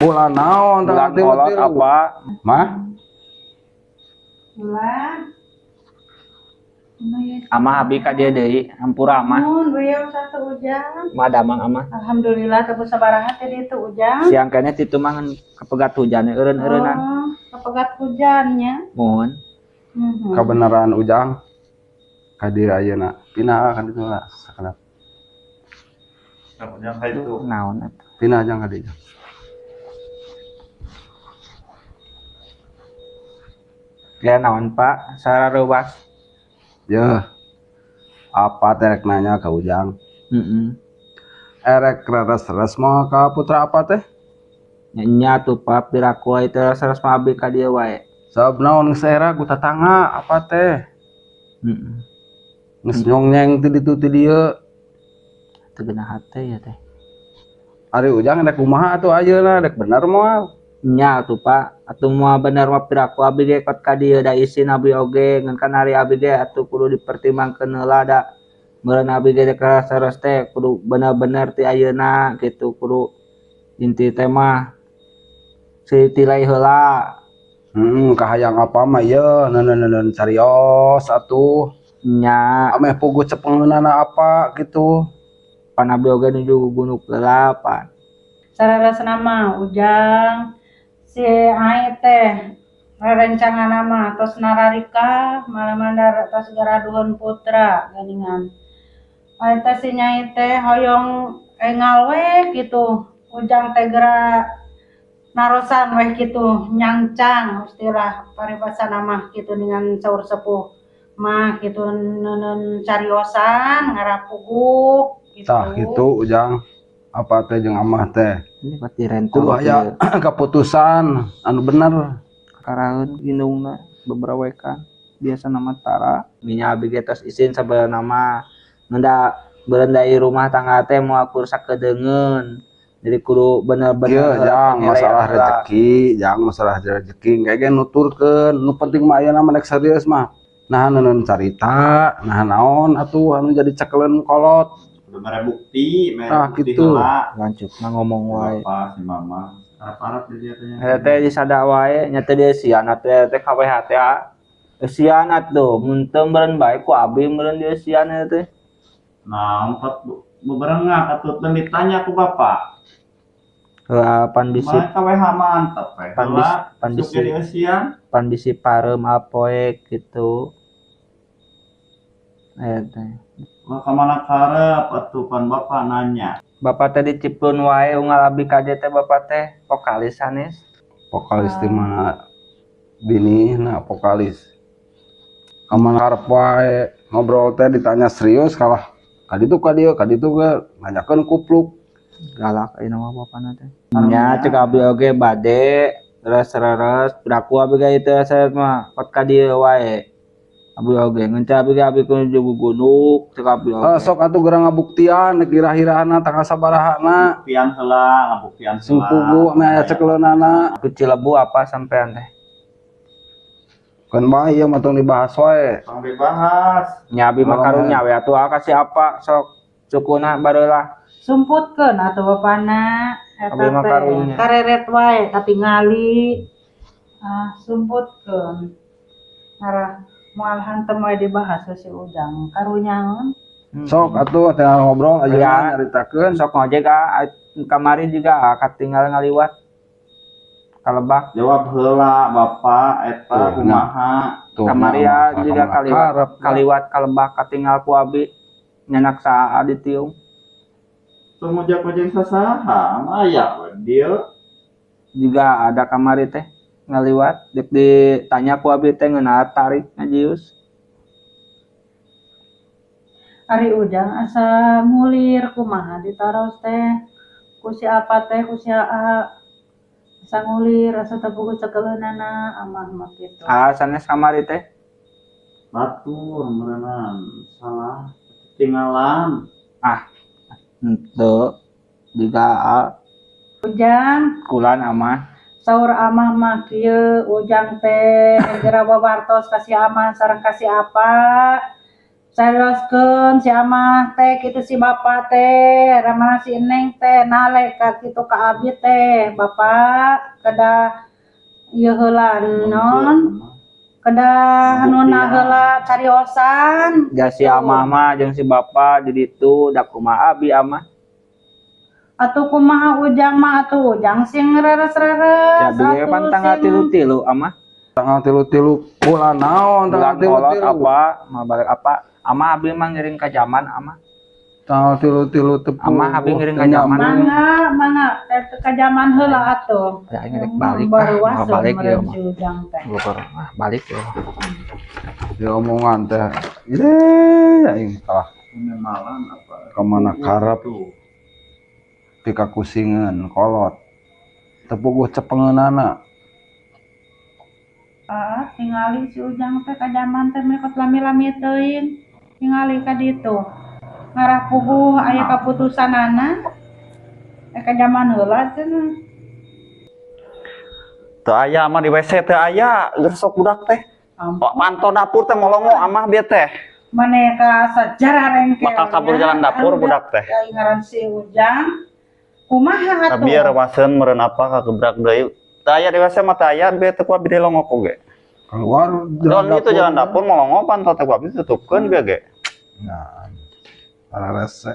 Bulan naon Bulan tanggal kolot 3? apa? Mah? Bulan. Amah abi ka dieu deui, hampura amah. Mun beliau satu Ujang. Mah damang amah. Alhamdulillah teu sabaraha teh ditu Ujang. Siang keneh titu mah ngan kapegat hujan eureun-eureunan. Oh, kapegat hujannya. Mohon. Kebenaran Ujang. Ka dieu ayeuna. Pindah ka ditu lah sakedap. Ujang ka itu. Naon atuh? Pindah jang ka dieu. Ya naon Pak, sarareuwas. Yeuh. Apa teh rek nanya ka Ujang? Heeh. Erek reres-reres moal ka putra apa teh? Nya tuh Pak, piraku wae teh reres mah abi ka dieu wae. Sabab naon geus era ku tatangga apa teh? Heeh. Geus nyongnyeng ti ditu ti dieu. Teu geunah hate ya teh. Ari Ujang rek kumaha atuh ayeuna rek bener moal? Nya atuh Pak, atuh moal bener mah piraku abi ge kot ka dieu da isin abi oge ngan kan ari abi ge atuh kudu dipertimbangkeun heula da meureun abi ge rek reres teh kudu bener-bener ti ayeuna kitu kudu inti teh mah sitilai heula. Kahayang apa mah ieu neun-neun carios atuh. Nya. Ameh puguh cepengeunana apa gitu. Pan abi oge nuju gunuk heula pan. Sararesna mah Ujang si Ai teh rerencangan mah tos nararika malamandar tos garaduheun putra geuningan. Ai teh si Nyai teh hoyong engal we kitu. Ujang teh geura narosan weh kitu nyangcang istilah paribasana mah kitu dengan saur sepuh mah kitu neuneu cariosan ngarapuguh kitu. Tah kitu Ujang. Apa teh jeung amah teh? Ini pasti rental. Kudu aya keputusan anu bener. Karaeun indungna beberapa wekan biasa nama tara. Minya abi ge tos isin sabenerna mah. Nunda berendai rumah tangga teh moal kur sakedeungeun. Jadi kudu bener-bener Ieu jang masalah heula. Rezeki, jang masalah rezeki engke ge nuturkeun. Nu penting mah ayeuna mah rek serius mah. Nah neuneun carita, nah naon atuh anu jadi cekeleun kolot. Udah mere bukti, mere Ah, bukti gitu. heula. Lancukna ngomong wae. Apa si mama? Arab-arab dilihatnya. Eta teh disada wae nya teh dia sianat teh teh KWH teh. Sianat tuh, mun teu meureun bae ku abi meureun dia sian eta teh. Nah, empat beberengah atuh teu ditanya ku bapak. Heuh, pan bisi Mah KWH mantep we. Pan Heula, pan sok bisi. jadi eusian. Pan bisi pareum apoek gitu. Eta teh. Wah, kamana karep atuh pan bapak nanya. Bapak teh diciplun wae unggal abi ka dieu teh bapak teh vokalis sanes. Vokalis di mana bini na vokalis. Kamana karep wae ngobrol teh ditanya serius kalah ka ditu ka dieu ka ditu ge nanyakeun kupluk. Galak ayeuna mah bapana teh. Nya cek abi oge bade reres-reres piraku abi ge ieu teh mah kot ka dieu wae. Abi oge ngan teh abi ge abi kudu gunuk cek abi oge. Sok atuh geura ngabuktian rek irah-irahna tanggal sabarahana. Ngabuktian heula, ngabuktian Sing heula. puguh ame aya cekeleunana. Ku Cilebu apa sampean teh? Kan bae ieu mah tong dibahas wae. Tong dibahas. Nya abi mah Oh. karunya we atuh kasih apa sok sukuna bareula. Sumputkeun atuh bapana eta Abi mah teh karunya. kareret wae katingali. Ah, sumputkeun. Ngarah moal hantem wae dibahas si Ujang karunyaeun. Sok atuh teh ngobrol ayeuna Ya. nyaritakeun. Sok ngojek ah kamari juga ah, katinggal ngaliwat. Kalebak. Jawab heula bapak eta Tuh, kumaha. Tuh, Kamari nah, ya juga kamana kaliwat karep. Kaliwat kalebak katinggal ku abi nyanak saa ditiung. Teu ngojek-ngojek sasaha mah aya we dieu. Juga ada kamari teh ngaliwat dek ditanya ku abi teh ngeunah tarik ngajius. Ari Ujang asa ngulir kumaha ditaros teh ku si apa teh ku si aa asa ngulir asa teu puguh cekeleunana amah mah kitu. Ah sanes kamari teh. Batur meureunan salah ketinggalan. Ah henteu juga ah. Ujang Kulan amah. Saur amah mah kieu Ujang teh geura wawartos ka si amah sareng ka si apa. Serioskeun si Amah teh kitu, si Bapak teh, ramana si Neng teh nale ka kitu ka abi teh, Bapak kedah ieu heula non, kedah nuna heula cariosan. Ja si Amah mah jeung si Bapak di ditu, da kumaha abi, Amah? Atuh kumaha Ujang mah atuh, Ujang sing reres-reres. Si abi ge pan atuh tanggal sing- 33, Amah. Tanggal 33 bulan naon tanggal Bulan tilu kolot tilu? Apa mau balik apa, Amah? Abi mah ngiring ka zaman, Amah. Tanggal 33 tepung. Amah, abi ngiring ka zaman. Mangga, mangga teh ka zaman heula atuh. Ya, aing rek balik, Baru ah, mau balik ya, meureun mah. Si Ujang teh. Bogor ah, balik ya. Di omongan teh ye aing kalah Malan apa? Kemana karep pikakusingeun kolot teu puguh cepengeunana. Ah, tingali si Ujang teh ka zaman teh mekot lami-lami teuing. Tingali ka ditu. Ngarah puguh aya kaputusanana. Eh, ka zaman heula cenah. Teu aya, Amah, di WC teu aya, geus sok budak teh. Ampun. Panto dapur teh molongo Amah bieu teh. Maneka sejarah rengkel. Bakal kabur jalan dapur budak teh. Aing ngaran si Ujang. Kumaha atuh? Tapi ya rewaseun meureun apa kagebrak deui. Teu aya di WC mah, teu aya bieu teh ku abi dilongo ge. Keluar. Jalan itu jalan dapur molongo, panto teh ku abi tutupkeun bieu ge. Nah, para rese.